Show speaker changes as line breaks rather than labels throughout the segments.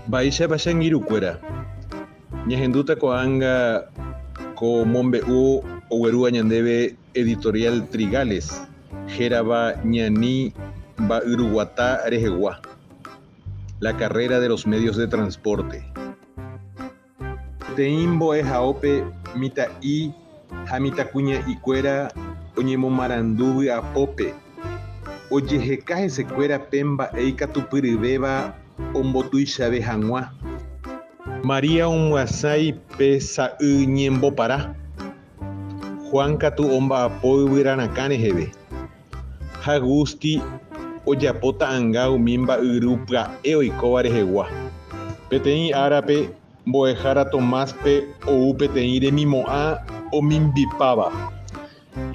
Mba'éichapa che angirũkuéra? Ñahendúta ko'ág̃a ko mombe'u oguerúva ñandéve Editorial Trigales, hérava Ñani mba'yruguata rehegua, La carrera de los medios de transporte. Peteĩ mbo'ehaópe mitã'i ha mitãkuña'ikuéra oñemomarandu vy'apópe, ojeheka hesekuéra pe mba'e ikatupyryvéva ombotuichave hag̃ua. María omyasãi pe sa'y ñembopara, Juan katu omba'apo yvyrarakã reheve, ha Gusti ojapo ta'anga umi mba'yru pya'e oikóva rehegua. Peteĩ árape mbo'ehára Tomáspe ou peteĩ remimo'ã omimbipáva.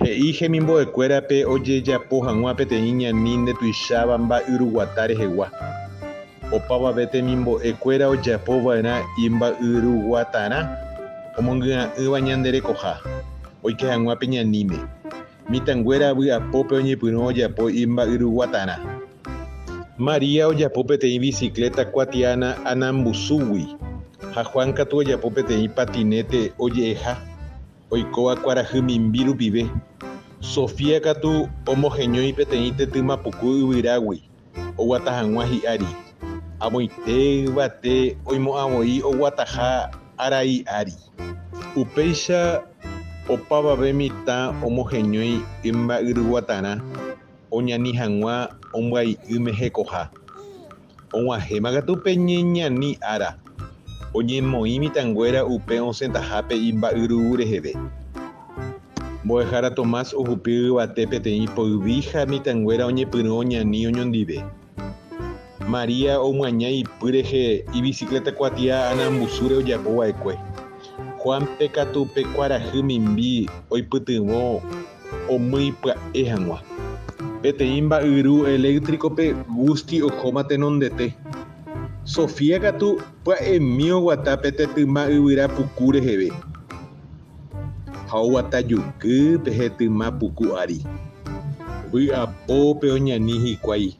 He'i hemimbo'ekuérape ojejapo hag̃ua peteĩ ñani ndetuicháva mba'yruguata rehegua. Opavave temimbo'ekuéra ojapo va'erã imba'yruguatarã omongy'a'ỹva ñande rekoha, oike hag̃ua pe ñaníme. Mitãnguéra vy'apópe oñepyrũ ojapo imba'yruguatarã. María ojapo peteĩ bicicleta kuatiána anambusúgui ha Juan katu ojapo peteĩ patinete oje'eha. Oikóva kuarahy mimbi rupive. Sofía katu omoheñói peteĩ tetyma puku yvyrágui oguata hag̃ua hi'ári. Amoite yvate oimo'ã voi oguataha arai ári. Upéicha opavave mitã omoheñói imba'yruguatarã oñani hag̃ua ombyai'ỹme hekoha. Og̃uahẽma katu pe ñeñani ára, oñemoĩ mitãnguéra upe osẽtahápe imba'yru reheve. Mbo'ehára Tomás ohupi yvate peteĩ poyvi ha mitãnguéra oñepyrũ oñani oñondive. María omyaña ipy rehe ibicicleta kuatia anambusúre ojapo va'ekue. Juan-pe katu pe kuarahy mimbi oipytyvõ omýi pya'e hag̃ua. Peteĩ mba'yru eléctrico-pe Gusti ohóma tenondete. Sofía katu pya'emi oguata pe tetyma yvyra puku reheve ha oguata juky pe hetyma puku ári. Vy'apópe oñani hikuái.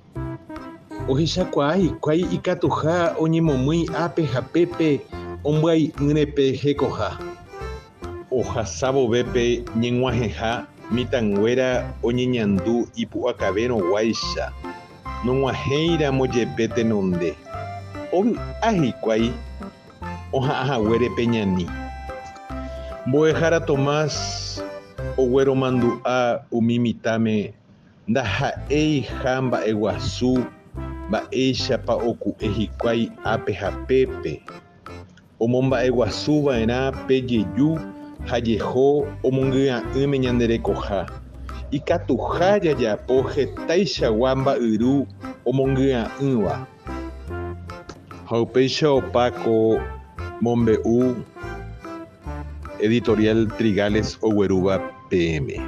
Ohechakuaa hikuái ikatuha oñemomýi ápe ha pépe ombyai'ỹre pe hekoha. Ohasa vove pe ñeg̃uahẽha mitãnguéra oñeñandu ipu'akavérõ guáicha, nog̃uahẽi ramo jepe tenonde. Ovy'a hikuái oha'ã haguére pe ñani. Mbo'ehára Tomás ogueromandu'a umi mitãme ndaha'eiha mba'eguasu mba'éichapa oku'e hikuái ápe ha pépe. Omomba'eguasu va'erã pe jeju ha jeho omongy'a'ỹme ñande rekoha. Ikatuha jajapo hetaichagua mba'yru omongy'a'ỹva. Ha upéicha opa ko mombe'u Editorial Trigales oguerúva peẽme.